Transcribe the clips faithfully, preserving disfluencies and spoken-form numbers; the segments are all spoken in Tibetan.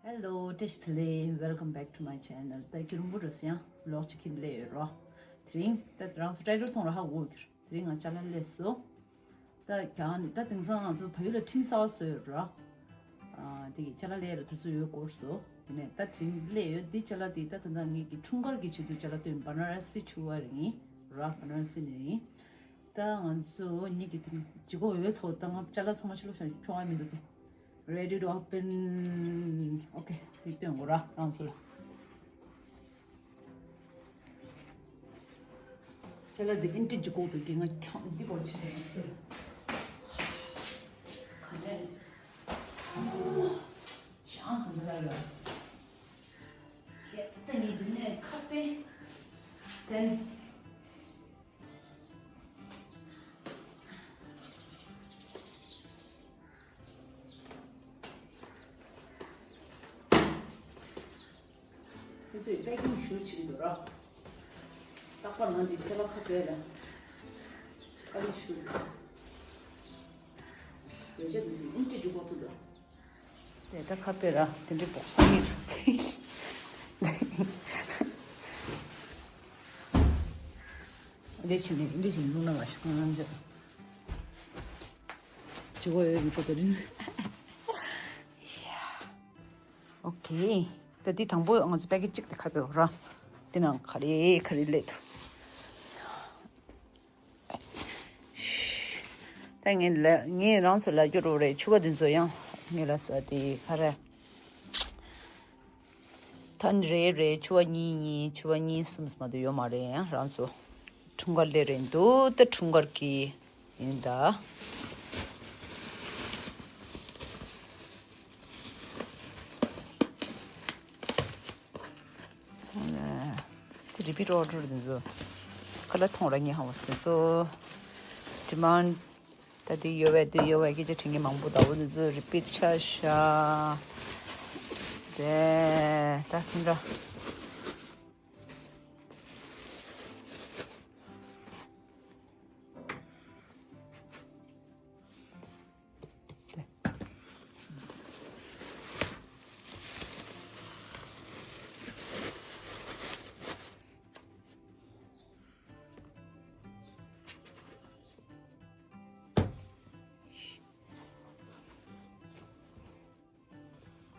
Hello, བཀྲ་ཤིས་བདེ་ལེགས། Welcome back to my channel. ད་རྒྱུན་རིང་པོ་རེད་ཟེར་ཡང་ལོག་ཅིག་གིན་ལས་ཡོད་རོ། དེ་རིང་ད་རང་ཚོ་ཊའི་ཊལ་མཐོང་ར་ཧ་གོ་གི་རེད། དེ་རིང་ང་ཅ་ལག་ལས་སོ། ད་གང་ད་དེང་སང་ང་ཚོ་བལ་ཡུལ་ལ་ཁྲིམས་གསར་བ་བཟོས་ཡོད་རོ། ཨ་དེ་གི་ཅ་ལག་ལས་ལ་དུས་ཚོད་ཡོད་སྐོར་སོ། དེ་ནས་ད་དེ་རིང་ལས་ཡོད་འདི་ཅ་ལག་དེ་ད་ད་ད་ངེད་ཀྱི་འཁྲུངས་སྐར་གྱི་ཆེད་དུ་ཅ་ལག་སྟོན། བ་ན་ར་སི་ཕྱུ་པ་རེད་ཡིན་རོ། བ་ན་ར་སི་ནས་ཡིན། ད་ང་ཚོ་གཉིས་ཀྱི་དེ་ལྗིད་ཁོག་ཡོད་ཚོ། ད་ང་ཅ་ལག་ཚང་མ་ཕྱི་ལོགས་ཤོག་ཁྱོང་ཨ་མི་འདུག་སྟེ། Ready to open. Okay, དེ་སྟོན་དགོས་ར་རང་ཚོ་ལ། ཅ་ལག་འདི་ཨིན་ཏི་ལྗིད་ཁོག་འདུག་གི། ང་ཁྱོང་འདི་སྐོར་ཆེ་རེད་ཟེར། ག་ནས་ཤང་སོང་འདི་ལ་ཡོད། ད་ངས་འདི་ནས་ཁ་པེ་དེ། དེ་ཚོས་པེ་ཀིང་ཞུ་བྱེད་ཀྱི་འདུག་ར། རྟག་པར་ང་འདི་ཁྱེད་ལ་ཁ་བྲལ་ལ་ཨ་རི་ཞུ་འདུག་ཡོད་ཆ་དེ་ཚོས་ཨིན་ཏི་ལྗིད་ཁོག་ཚོ་འདུག་དེ་ད་ཁ་པེ་ར་དེ་འདྲའི་སྦོག་ས་མེད། འདི་ཕྱིན་ནས་འདི་ཕྱིན་ནས་ལུང་ན་མ་ཤོག་ང་ཚོ་ཇུ་གོ་ཡོད་མི་ཁོ་ད་རིན། ཨོ་ཁེ། ད་འདི་དང་པོ་ང་ཚོ་པེ་ཀེ་ཇི་གཅིག་དེ་ཁ་པེ་ར། འདི་ནང་ག་རེ་ག་རེ་སླེབས་འདུག་ད་ངས་ལ་ངས་རང་ཚོ་ལ་སྐྱོར་རོགས་རེད། ཕྱུ་པ་འདི་ཚོ་ཡང་ངས་ལ་ཟ་དེ་ག་རེ། ཐན་རེ་རེ་ཕྱུ་པ་གཉིས་གཉིས་ཕྱུ་པ་གཉིས་གསུམ་མ་གཏོགས་ཡོད་མ་རེད། ཡང་རང་ཚོ་འཁྲུངས་སྐར་སླེབས་རེད་འདུག་ད་འཁྲུངས་སྐར་གྱི་ཡིན་ད། དེ་རི་པིཊ་ཨོ་ཌར་དེ་ཚོ་ཁ་ལ་ཐོང་ར་ངེས་ཧ་བ་སེ་ཚོ་ཌི་མཱན་ད་དེ་ཡོད་བས་དེ་ཡོད་བས་སྐད་ཆ་དྲི་ངེས་མང་པོ་ད་འོ་དེ་ཚོ་རི་པིཊ་ཆ་ཤ་དེ་ད་སུན་ར།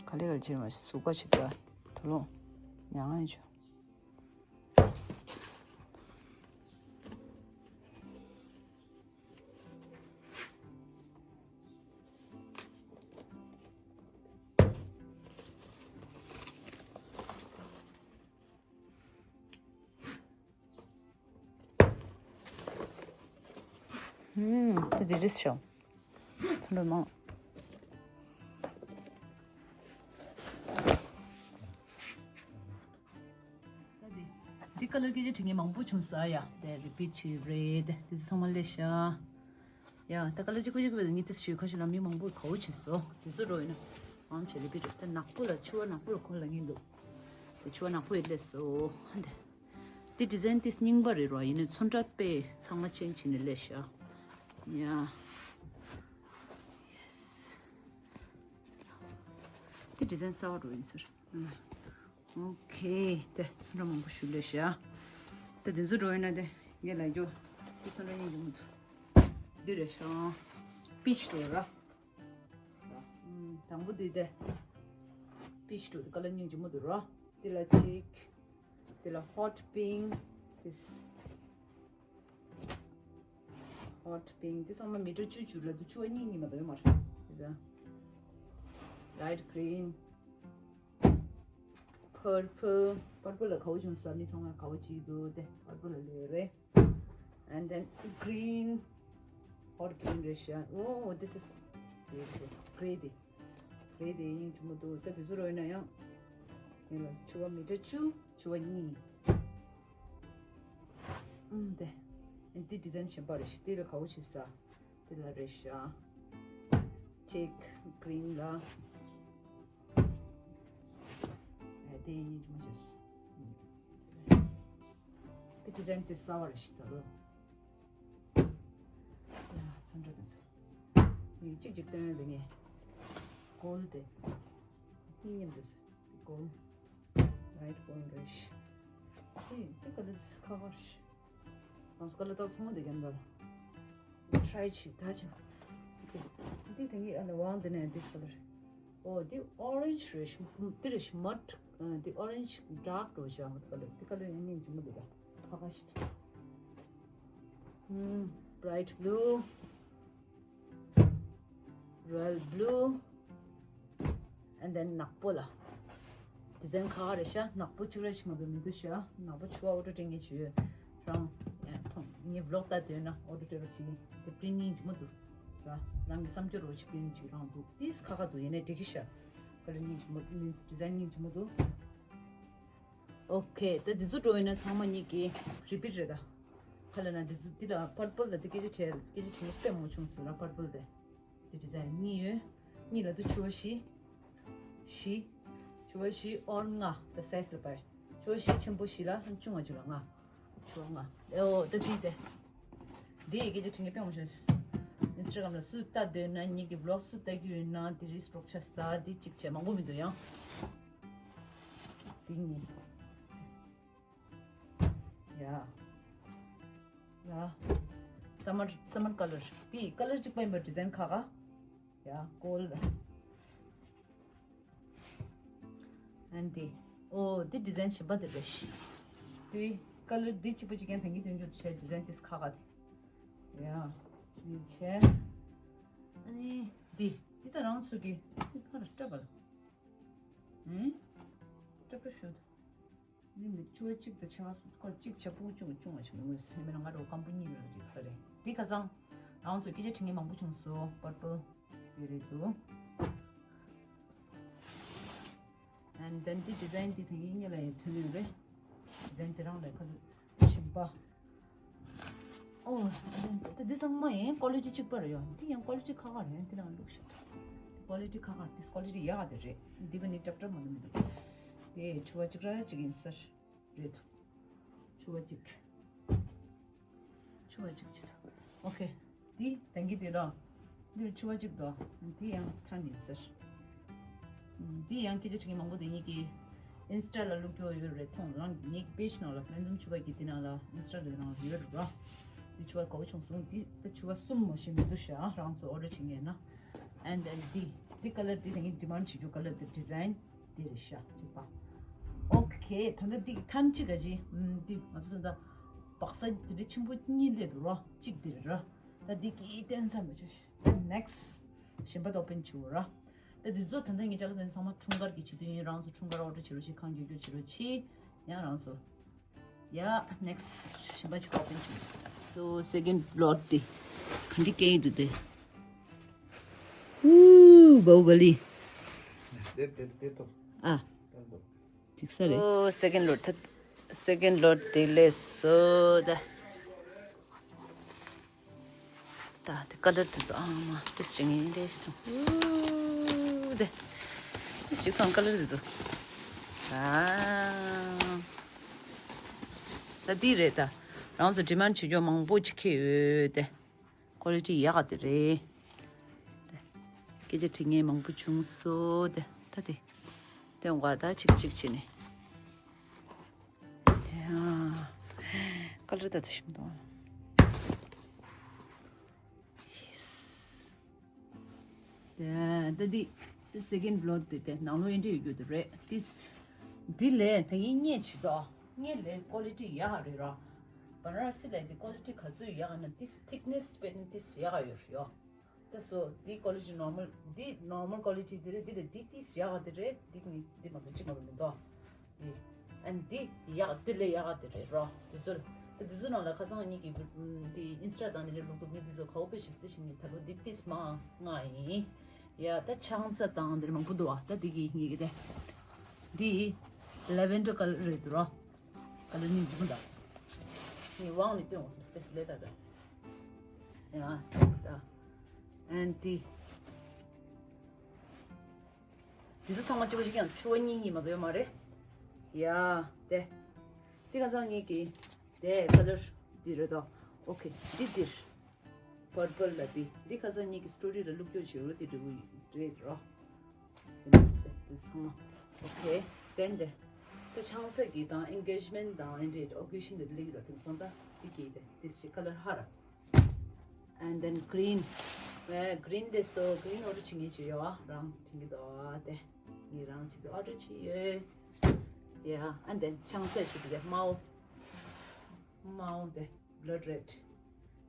ག་ལེ་ག་ལེ་བྱེད་མ་ཟུག་ག་བྱེད་ད་དུ་ལོང་ཉང་ང་ཡིན་ཆོ། ཧུམ། ད་འདི་རེད་ཤག་ཚོན་ཁྲ་མང་། ད་འདི་འདི་ཀ་ལར་སྐད་ཆ་དྲི་ངེས་མང་པོ་བྱུང་ས་ཡ། དེ་རི་པིཊ་བྱེད་རེད། དེ་ཚོ་ཚང་མ་ལས་ཤག་ཡ། ད་ཀ་ལར་གཅིག་པོ་གཅིག་པོ་ངས་དེ་ཞུས་ཁ་ཤས་ལ་མི་མང་པོས་ག་བོ་བྱེད་སོ། དེ་ཚོ་རོ་ཡིན་ན་ཨང་བྱེད་རི་པིཊ་རེད། ད་ནག་པོ་ལ་ཕྱུ་པ་ནག་པོ་ལ་ཁོང་ལ་ངེས་འདུག་དེ་ཕྱུ་པ་ནག་པོ་ཡི་ལས་སོ། དེ་དེ་ཌི་ཛའིན་དེ་རྙིང་པ་རེད་རོ། ཡིན་ནའི་ཚོན་ཁྲ་དཔེ་ཚང་མ་ཅན་བྱས་ནས་ལས་ཤག་ཡ། ཡེས། དེ་ཌི་ཛའིན་གསར་བ་རོ་ཡིན་ཟེར། ཨོ་ཁེ། དེ་ཚོན་ཁྲ་མང་པོ་ཞུ་ལས་ཤག་དེ་དེ་ཚོ་རོ་ཡིན་ན་དེ་ངས་ལ་རྒྱོ། དེ་ཚོན་ཁྲ་ཡིན་རྒྱུ་མི་འདུག་འདི་རེད་ཤག་པིཆ་རོ་ར། དང་པོ་འདི་དེ། པིཆ་འགྲོ་དེ་ཀ་ལར་སྙིང་རྗེ་མོ་འདུག་རོ། དེ་ལ་གཅིག་དེ་ལ་ཧོ་ཊི་པིང་། དེ་ཧོ་ཊི་པིང་། དེ་ཚང་མ་མི་ཊར་བཅུ་བཅུ་ལ་དུ་ཆུ་བ་གཉིས་གཉིས་མ་གཏོགས་ཡོད་མ་རེད། དེ་ཚང་ལའིཊ་གྷི་རིན། པར་པལ། པར་པལ་ལ་ག་བོ་བྱུང་ས། མི་ཚང་མ་ག་བོ་བྱེད་འདུག་དེ་པར་པལ་ལ་ལས་རེད། And then green. Hot green རེད་ཤག Oh, this is beautiful. Grey དེ། Grey དེ་ཡིན་ཆུ་མོ་འདུག་ད་དེ་ཚོ་རོ་ཡིན་ན་ཡང་། ཡིན་ལ་ཆུ་བ་མི་ཊར་བཅུ། ཆུ་བ་གཉིས། ཨུམ་དེ། འདི་ཌི་ཛའིན་གཞན་པ་རེད་ཤག་དེ་ལ་ག་བོ་བྱེད་ས། དེ་ལ་རེད་ཤག་ཅེག་གྷི་རིན་ལ། ཨ་དེ་ཡིན་ཆུ་མོ་བྱས། དེ་ཌི་ཛའིན་དེ་གསར་བ་རེད་ཤག་ད་རོ། ཡ་ཚོན་ཁྲ་དེ་ཚོ། མིག་གཅིག་གཅིག་སྟོན་ཡ་དེ་ངས། གོལ་དེ། མཉམ་དུ་ཟེར། འདི་gold, light gold རེད་ཤག་འདི་འདི་ཀ་ལར་ཁ་ཁར་ཤག་ང་ཚོ་ཀ་ལར་དག་ཚང་མ་འདི་རྒྱབ་འདྲ། Try བྱེད་ད་ཆ། འདི་དེ་གི་ཨ་ལ་ཝང་འདི་ནས་འདི་ཀ་ལར། ཨོ་འདི་orange རེད་ཤག་འདི་རེད་ཤག་མ་འདི་orange dark རེད་ཤག་ང་ཚོ་ཀ་ལར་འདི་ཀ་ལར་ཡང་སྙིང་རྗེ་མོ་འདུག་ད། ཁ་ཁ་ཤག་ཨུམ། Bright blue, royal blue, and then ནག་པོ་ལ། ཌི་ཛའིན་ཁ་ཁ་རེད་ཤག་ནག་པོ་གཅིག་ར་ཞིག་མ་གཏོགས་མི་འདུག་ཤག་ནག་པོ་ཕྱུ་པ་ཨོ་ཌར་སྤྲད་མཁན་ཅིག་ཡོད། རང་ཡང་མཐོང་ངའི་བི་ལོག་ལྟ་འདོད་ན་ཨོ་ཌར་སྤྲད་རོགས་བྱེད། དེ་པི་རིན་ཊི་སྙིང་རྗེ་མོ་འདུག་ར་རང་གི་བསམ་སྦྱོར་རོགས་བྱེད། པི་རིན་ཊི་ཅིག་རང་འདུག་ཏིས་ཁ་ཁ་འདུག་ཡིན་ནའི་འགྲིག་གི་ཤག་ཁ་ལར་སྙིང་རྗེ་མོ་མིན་ཌི་ཛའིན་སྙིང་རྗེ་མོ་འདུག་ཨོ་ཁེ། ད་འདི་ཚོ་འགྲོ་ཡོད་ན་ཚང་མ་གཉིས་ཀྱི་རི་པིཊ་རེད་ད། ཁ་ལ་ན་འདི་ཚོ་འདི་ལ་པར་པལ་ལ་འདི་སྐད་ཆ་དྲིས་སྐད་ཆ་དྲིས་ནས་དཔེ་མང་བྱུང་ཟེར་ལ་པར་པལ་དེ། འདི་ཌི་ཛའིན་གཉིས་ཡོད། གཉིས་ལ་དུ་ཕྱུ་པ་བཞི། བཞི། ཕྱུ་པ་བཞི་ཨོར་ལྔ་ད་སའི་ཛི་ལ་བའི། ཕྱུ་པ་བཞི་ཆེན་པོ་བཞི་ལ་ཆུང་བ་གཅིག་ལ་ལྔ། ཕྱུ་པ་ལྔ། ཨོ་ད་འདི་དེ། འདི་ཡི་སྐད་ཆ་དྲིས་ནས་དཔེ་མང་བྱུང་། ཨིན་སི་ཊ་གྷ་རམ་ལ་སུ་ལྟ་འདོད་ན་ངེད་ཀྱི་བི་ལོག་སུ་ལྟ་རྒྱུ་ཡོད་ན་འདི་རིས་པོག་ཆ་སི་ད་འདི་གཅིག་བྱས་མང་པོ་མི་འདུག་ཡང་། འདི་གཉིས། ཡ། ཡ། སམ་མར་སམ་མར་ཀ་ལར། འདི་ཀ་ལར་གཅིག་པ་ཡིན་པ་ཌི་ཛའིན་ཁ་ཁ། ཡ་ཀོལ། ཨན་འདི། ཨོ་འདི་ཌི་ཛའིན་གཞན་པ་འདི་རེད་ཤག་འདི་ཀ་ལར་འདི་གཅིག་པ་གཅིག་རྐྱང་ད་གིན་དོན་རྒྱུ་དུ་བྱས་ཌི་ཛའིན་ཏིས་ཁ་ཁ་དེ། ཡ། འདི་བྱས། ཨ་ནི་འདི་འདི་ད་རང་ཚོ་གི་འདི་ཕར་སྤྲད་པ་ལ། ཨེ། སྤྲད་པ་ཞུ། འདི་མི་ཕྱུ་པ་གཅིག་དང་ཆ་ཁ་གཅིག་བྱ་སྤུ་གུ་ཆུང་ཆུང་བ་ཞིག་མི་ངོས་སུ་མི་རང་ག་རོ་སྐམ་པོ་གཉིས་ལ་འགྲིག་ས་རེད། འདི་ཁ་ཚང་རང་ཚོས་སྐད་ཆ་དྲི་མཁན་མང་པོ་བྱུང་སོང་པར་པལ་དེ་རེད་འདུག And then འདི་ཌི་ཛའིན་འདི་དེ་གི་གཉིས་ལ་ཡང་ཐོན་ཡོད་རེད། ཌི་ཛའིན་དེ་རང་ལས་ཁ་ལུ་ཞིམ་པ། ཨོ། ད་འདི་ཚང་མ་ཡིན་ཀོ་ལི་ཊི་གཅིག་པ་རེད་ཡོ། འདི་ཡང་ཀོ་ལི་ཊི་ཁ་ཁ་རེད། འདི་རང་ལུགས་ཤོག་ཀོ་ལི་ཊི་ཁ་ཁ་ཏིས་ཀོ་ལི་ཊི་ཡག་ག་དེ་རེད། འདི་ག་ནི་ཀྲབ་ཀྲབ་མ་ནི་མི་འདུག་དེ་ཕྱུ་པ་གཅིག་ར་གཅིག་ཡིན་ས་རེད་འདུག་ཕྱུ་པ་གཅིག་ཕྱུ་པ་གཅིག་ཅི་ཐུབ། ཨོ་ཁེ། འདི་ད་གིན་འདི་ར། འདིར་ཕྱུ་པ་གཅིག་འདུག་འདི་ཡང་ཐ་མིན་ཟེར། འདི་ཡང་སྐད་ཆ་དྲི་མཁན་མང་པོ་དེ་གཉིས་ཀྱིས་ཨིན་སི་ཊ་ལ་བླུགས་རྒྱུ་ཡོད་རེད། མཐོང་རང་ངེད་ཀྱི་པེ་ཇི་ནང་ལ་ལྷན་འཛོམས་ཕྱུ་པ་གི་འདི་ནང་ལ་ཨིན་སི་ཊ་ལ་ནང་ལ་ཡོད་རེད་ར། འདི་ཕྱུ་པ་དགའ་བོ་བྱུང་སོང་། འདི་ད་ཕྱུ་པ་གསུམ་མ་ཞིག་མི་འདུག་ཤག་རང་ཚོ་ཨོ་ཌར་བྱེད་མཁན་ན། And then འདི་འདི་ཀ་ལར་འདི་ད་ངས་ཌི་མན་ཌི་བྱེད་རྒྱུ་ཀ་ལར་འདི་ཌི་ཛའིན་འདི་རེད་ཤག་གཅིག་པ། ཨོ་ཁེ། ད་ལྟ་འདི་ཐན་གཅིག་ག་ཅི་འདི་ང་ཚོ་ད་ལྟ་བག་ས་འདི་འདྲ་ཆེན་པོ་གཉིས་སླེབས་འདུག་ར། གཅིག་འདི་རེད་ར། ད་འདི་གི་བསྟན་ཚར་མ་ཆགས་ཤག next གཞན་པ་ད་ཨོ་པན་བྱེད་ར། ད་འདི་ཚོ་ད་ལྟ་ངས་ཅ་ལག་དེ་ཚང་མ་འཁྲུངས་སྐར་གྱི་ཆེད་དུ་ཡིན། རང་ཚོ་འཁྲུངས་སྐར་ཨོ་ཌར་བྱེད་རོགས་བྱེད། ཁང་རྒྱུག་རྒྱུག་བྱེད་རོགས་བྱེད། ཡང་རང་ཚོ། ཡ། next གཞན་པ་ཅིག་ཨོ་པན་བྱེད། So second lot དེ་ག་འདྲ་སྐྱེ་ཡི་འདུག་དེ། ཨུ། བའུ་བ་ལི། དེ་དེ་དེ་ཏོ། ཨ། དེ་ཏོ། འགྲིག་ས་རེད། ཨོ་second lot ད། second lot དེ་ལས་སོ་ད། ད་དེ་ཀ་ལར་དེ་ཚོ་ཨ་མ་དེ་ཞིག་ངས་འདྲེས་ཐོང་། ཨུ་དེ། དེ་ཞིག་ཐོང་ཀ་ལར་དེ་ཚོ། ཨ། ད་འདི་རེད་ད། རང་ཚོ་ཌི་མན་ཌི་བྱེད་རྒྱུ་མང་པོ་ཅིག་ཁེལ་ཡོད་དེ། ཀོ་ལི་ཊི་ཡག་ག་དེ་རེད། དེ། སྐད་ཆ་དྲི་མཁན་མང་པོ་བྱུང་སོང་དེ། ད་དེ། དེ་འོང་ག་ད་ཅིག་ཅིག་བྱས་ནས། ཡ། ཀ་ལར་ད་ད་ཞིམ་དང་། Yes། དེ་ད་འདི་second lot དེ་དེ་ནང་ལོགས་འདྲ་ཡོད་རྒྱུ་དེ་རེད། ཏིས། འདི་ལས་ད་ངས་རྙེད་བྱེད་དོ། རྙེད་ལས་ཀོ་ལི་ཊི་ཡག་རེད་ར། བ་ར་ན་སི་ལས་འདི་ཀོ་ལི་ཊི་ག་ཚོད་ཡག་ན་ཏིས་ཐིག་ནེས་དཔེ་ནི་ཏིས་ཡག་ཡོད་རེད་ཡོ། ད་སོ་འདི་ཀོ་ལི་ཊི་ནོར་མལ། འདི་ནོར་མལ་ཀོ་ལི་ཊི་དེ་རེད། འདི་ལས་འདི་ཏིས་ཡག་ག་དེ་རེད། འདི་ནི་འདི་མ་གཏོགས་གཅིག་མ་གཏོགས་མི་འདུག་འདི། ཨན་འདི་ཡག་འདི་ལས་ཡག་ག་དེ་རེད་རོ། འདི་ཚོ་ད་འདི་ཚོ་ནང་ལ་ཁ་སང་གཉིས་ཀྱི་འདི་ཨིན་སི་ཊ་དང་འདི་ནས་ལུག་ཏུ་མི་འདི་ཚོ་ག་བོ་པེ་ཤེས་ཏེ་ཤིན་ནི་ད་ལོ་འདི་ཏིས་མ་ང་ཡིན། ཡ་ད་ཆང་ས་དང་འདིར་མང་པོ་འདུག་ཨ། ད་འདི་གི་གཉིས་ཀྱི་དེ། འདི་ལེ་ཝན་ཌར་ཀ་ལར་རེད་འདུག་རོ། ཀ་ལར་ནི་འཇིགས་མོ་འདུག་ངས་དབང་ནས་སྟོན་འོང་སམ་སྟེ་ལེ་ད་ད། ཡ་ད། ཨན་ཏི། འདི་ཚོ་ཚང་མ་གཅིག་པ་ཞིག་ཀྱང་ཕྱུ་པ་གཉིས་གཉིས་མ་གཏོགས་ཡོད་མ་རེད། ཡ་དེ། འདི་ཁ་སང་གཉིས་ཀྱི་དེ་ཀ་ལར་འདི་རེད་དོ། ཨོ་ཁེ། འདི་འདིར་པར་པལ་ལ་འདི། འདི་ཁ་སང་གཉིས་ཀྱི་སི་ཊོ་རི་ལ་བླུགས་རྒྱུ་བྱེད་རོ། འདི་འདྲ་བོ་རེད་རོ། དེ་ནས་དེ། ཚང་མ། Okay, then the ད་ཆང་ས་གི་དང་ཨེན་གེཇ་མེན་ཊི་དང་ཨེ་འདྲ་ཨོ་ཀེ་ཞན་དེ་ལིག་དང་དེང་སང་ད་དེ་གི་དེ་དེ་ཞིག་ཁ་ལར་ཧ་ར། And then green. ཨེ་green དེ་སོ་green ཨོ་རི་ཆིང་གི་ཆི་ཡོ་རང་ཆིང་གི་དོ་དེ་ངི་རང་ཆི་དོ་ཨོ་རི་ཆི་ཡོ། Yeah, and then ཆང་ས་ཆི་དེ་མའོ། མའོ་དེ་blood red.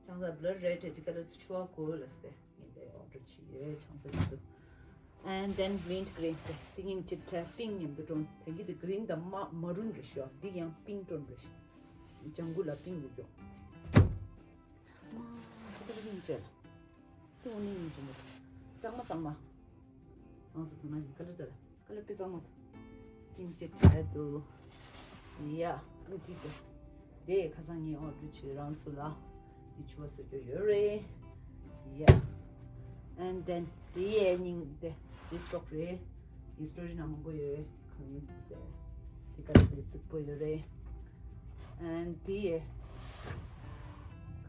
ཆང་ས་blood red དེ་ཅི་ཁ་ལར་ཆུ་བ་གོ་ལ་སྟེ་ངི་དེ་ཨོ་རི་ཆི་ཡོ་ཆང་ས་ཆི་དོ། And then mint green དེ་དེ་ཉིན་ཅི་ཏྲ་pink མཉམ་དུ་ཀྲོན་དེ་གི་དེ་green དང་མ་maroon རེ་ཤོ་དེ་ཡང་pink ཀྲོན་རེ་ཤོ། ལྗང་གུ་ལ་pink རེ་ཤོ། མ་ཁ་ཏར་pink ཅེ་ལ། དེ་འོ་ནི་ཡིན་ཅི་མོ། གཙང་མ་གཙང་མ། ང་ཚོ་དུ་ན་ཡིན་ཁ་ལར་དེ་ལ་ཁ་ལར་པི་གཙང་མ་དུ། pink ཅེ་ཏྲ་དུ། ཡ། ཨ་དེ་དེ། དེ་ཁ་སང་ངའི་ཨོ་ཌར་བྱས་རང་ཚོ་ལ་དེ་ཆུ་བ་བཟོ་རྒྱུ་ཡོད་རེད། Yeah. And then དེ་ཡའི་སྙིང་དེ་དེ་སི་ཊོག་རེད། ངའི་སི་ཊོ་རི་ནང་མང་པོ་ཡོད་རེད། གང་ཡིན་དེ་དེ་ག་རེ་དེ་རྩིག་པོ་ཡོད་རེད། And དེ་ཡའི་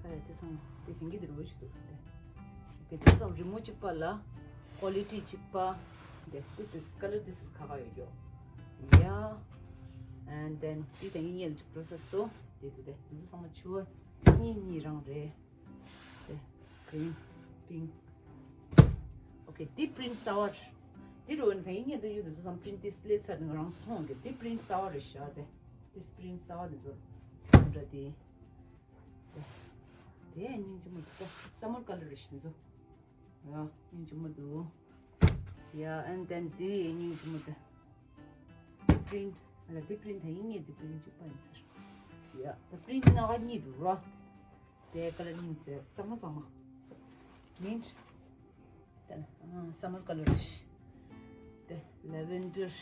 ཁ་ཡ་དེ་སང་དེ་དེང་གི་དེ་རུ་ཞིག་འདུག་དེ། Okay, དེ་སང་རི་མོ་གཅིག་པ་ལ་ཀོ་ལི་ཊི་གཅིག་པ། དེ་this is color, this is ཁ་ཁ་ཡོད་རྒྱུ། Yeah. And then དེ་དེང་གི་ངའི་ལ་འཇུག་འགྲོ་ས་སོ། དེ་དུ་དེ་དེ་ཚོ་ཚང་མ་ཆུ་བ་གཉིས་གཉིས་རང་རེད། དེ་green, pink. Okay, དེ་པི་རིན་ཊི་གསར་བ་རེད། དེ་རུ་ནི་དེང་གི་ངའི་དུ་ཡོད་དེ་ཚོ་ཚང་པི་རིན་ཊི་ཌི་སི་པི་ལེ་ཚར་ནས་རང་ཚོ་མཐོང་གི། དེ་པི་རིན་ཊི་གསར་བ་རེད་ཤག་དེ་དེ་པི་རིན་ཊི་གསར་བ་དེ་ཚོ་སུ་འདྲ་དེ། དེ་དེ་སྙིང་རྗེ་མོ་དེ་ཚོ་summer color རེད་ཤག་དེ་ཚོ། ཡ་སྙིང་རྗེ་མོ་འདུག Yeah, and then དེ་སྙིང་རྗེ་མོ་དེ། པི་རིན་ཊི། ཨ་ལ་དེ་པི་རིན་ཊི་དང་ཡིན་ངེས་དེ་པི་རིན་ཊི་གཅིག་པ་ཡིན་ཟེར། ཡ་ད་པི་རིན་ཊི་སྣ་ཁ་གཉིས་འདུག་ར། དེ་ཁ་ལར་གཉིས་ཟེར་གཙང་མ་གཙང་མ། མིན་ཊི། དེ་ན་summer color རེད། དེ་lavender།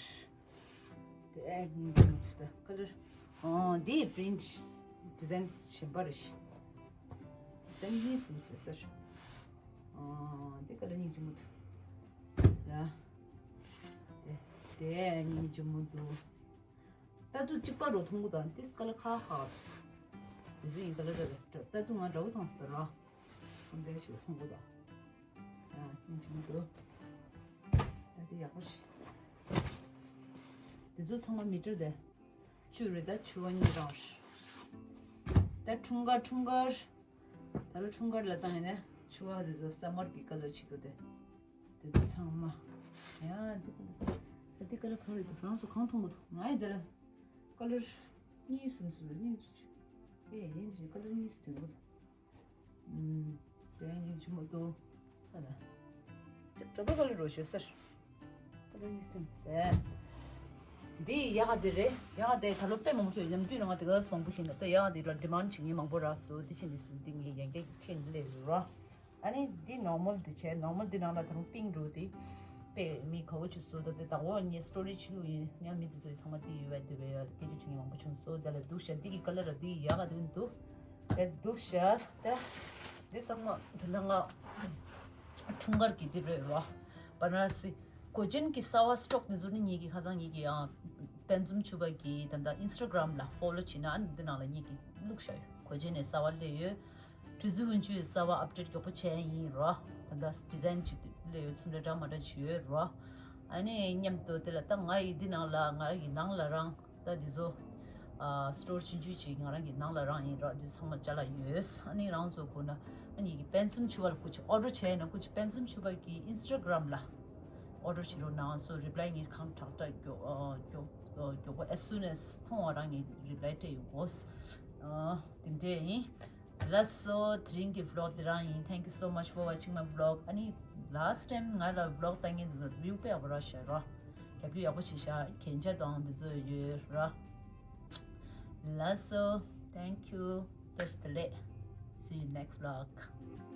དེ་ཨེ་གཉིས་འདུག་ད་ཁ་ལར། ཨོ་དེ་པི་རིན་ཊི་ཌི་ཛའིན་གཞན་པ་རེད། ཌི་ཛའིན་གཉིས་གསུམ་བཟོས་ཟེར། ཨོ་དེ་ཁ་ལར་སྙིང་རྗེ་མོ་འདུག་ཡ། དེ་དེ་སྙིང་རྗེ་མོ་འདུག་ད་དུ་གཅིག་པ་རུ་མཐོང་གི་དང་ཏིས་ཀ་ལ་ཁ་ཁ། ཟི་ཡིན་ཀ་ལ་ར་ར་ད་དུ་ང་འདྲ་བོ་མཐོང་སྟེ་ར། ཁོམ་པའི་ཞིག་མཐོང་གི་དང་། ཡ་སྙིང་རྗེ་མོ་འདུག་ད་དེ་ཡག་པོ་ཞིག་དེ་ཚོ་ཚང་མ་མི་ཊར་དེ། བཅུ་རེད། ད་ཆུ་བ་གཉིས་རང་རེད། ད་འཁྲུངས་སྐར་འཁྲུངས་སྐར། ད་ལོ་འཁྲུངས་སྐར་ལ་བཏང་ཡིན་ན་ཆུ་བ་དེ་ཚོ་སམ་མར་གྱི་ཀ་ལར་བྱེད་འདུག་དེ། དེ་ཚོ་ཚང་མ། ཡ་འདི་ཀ་ལར། ད་འདི་ཀ་ལར་ག་རེ་འདུག་རང་ཚོ་གང་མཐོང་མ་ཐུབ། ང་ཡི་དེ་ལ་ཀ་ལར་གཉིས་གསུམ་གསུམ་རེད། གཉིས་གསུམ་གསུམ། ཨེ་ཡིན་ཞིག་ཀ་ལར་གཉིས་སུ་དོན་གོ། ཨུམ། དེ་ཡང་ཡིན་ཆུ་མོ་ཏོ། ད་ལ། ཅག་གྲོད་པ་ཀ་ལར་རོ་ཞོ་སར། ཀ་ལར་གཉིས་སུ་དོན། དེ། འདི་ཡག་ག་དེ་རེད། ཡག་ག་དེ་ད་ལོ་དཔེ་མང་པོ་ཐོས། ཉམས་རྒྱུད་ནང་ང་དེ་ག་སུ་མང་པོ་ཞིག་འདུག་ད་ཡག་ག་དེ་ལ་ཌི་མཱན་ཌི་བྱེད་མཁན་མང་པོ་རག་སོང་། དེ་བཞིན་དེ་སུ་འདི་ངའི་ཡན་ཆད་ཀྱི་ཁྱོན་ནས་སླེབས་ཡོད་ར། ཨ་ནི་འདི་ནོར་མལ་འདི་བྱས། ནོར་མལ་འདི་ནང་ལ་ད་རུང་པིང་རུ་དེ་དཔེ་མི་དགའ་བོ་བྱུང་སོང་། ད་དེ་ཟླ་བོ་གཉིས་སི་ཊོ་རི་ཕྱི་ལུགས་ཡིན་ཡང་མི་དེ་ཚོ་ཚང་མ་དེ་ཡོད་པ་དེ་བས་ཡོད་སྐད་ཆ་བྱེད་མཁན་མང་པོ་བྱུང་སོང་། དེ་ལ་སྡུག་ཤ་འདི་གི་ཀ་ལར་ར་འདི་ཡག་ག་དེ་འདུག་དེ་འདུག་ཤ་ད་འདི་ཚང་མ་དེ་ལ་ང་འཁྲུངས་སྐར་གྱི་འདི་རེད་ར། བ་ར་ཎ་སི་གོ་ཅན་གྱི་གསར་བ་སི་ཊོག་དེ་ཚོ་ནི་ངེད་ཀྱི་ཁ་སང་ངེད་ཀྱི་ཡང་དཔལ་འཛོམས་ཕྱུ་པ་གི་ད་ལྟ་ཨིན་སི་ཊ་གྷ་རམ་ལ་ཕོ་ལོ་བྱེད་ན་ཨ་ནི་འདི་ནང་ལ་ངེད་ཀྱི་བླུགས་ཤ་ཡོད། གོ་ཅན་ནས་གསར་བ་སླེབས་ཡོད། གྲུ་ཟི་ཝུན་ཅུའི་གསར་བ་ཨབ་ཌེཊ་མགྱོགས་པོ་བྱས་ཡིན་རོ། ད་ལྟ་ཌི་ཛའིན་ཅིག་སླེབས་ཡོད། ཚུར་འདྲ་འདྲ་མ་འདྲ་ཅིག་ཡོད་རོ། ཨ་ནི་མཉམ་དུ་དེ་ལ་ད་ང་ཡི་འདི་ནང་ལ་ང་ཡི་ནང་ལ་རང་ད་འདི་ཚོ་ཨ་སི་ཊོར་ཆུང་ཆུང་ཅིག་ང་རང་གི་ནང་ལ་རང་ཡིན་རོ། འདི་ཚང་མ་ཅ་ལག་ཡོད། ཨ་ནི་རང་ཚོ་གོ་ན་ཨ་ནི་གི་དཔལ་འཛོམས་ཕྱུ་པ་ལ་སྐུ་མཁྱེན་ཨོ་ཌར་བྱས་ན་སྐུ་མཁྱེན་དཔལ་འཛོམས་ཕྱུ་པ་གི་ཨིན་སི་ཊ་གྷ་རམ་ལ་ཨོ་ཌར་བྱེད་རོགས་གནང་། སོ་རི་པ་ལའི་ངས་གང་དྲག་དྲག་མགྱོགས་མགྱོགས་མགྱོགས་པོ་as soon as མཐོང་བ་རང་ངས་རི་པ་ལའི་སྤྲད་ཡོང་གོ། དེ་འདྲས་ཡིན། ལགས་སོ། དེ་རིང་གི་བི་ལོག་འདི་རང་ཡིན། Thank you so much for watching my vlog. ཨ་ནི་last time ང་ལ་བི་ལོག་ལྟ་མཁན་འདི་ཚོ་རིའུ་དཔེ་ཡག་པོ་རག་ཤག་ར། རྒྱབ་ལྗོངས་ཡག་པོ་བྱས་ཤག་གན་ཆ་དང་འདི་ཚོ་ཡོད་ར། ལགས་སོ། Thank you. བཀྲ་ཤིས་བདེ་ལེགས། See you next vlog.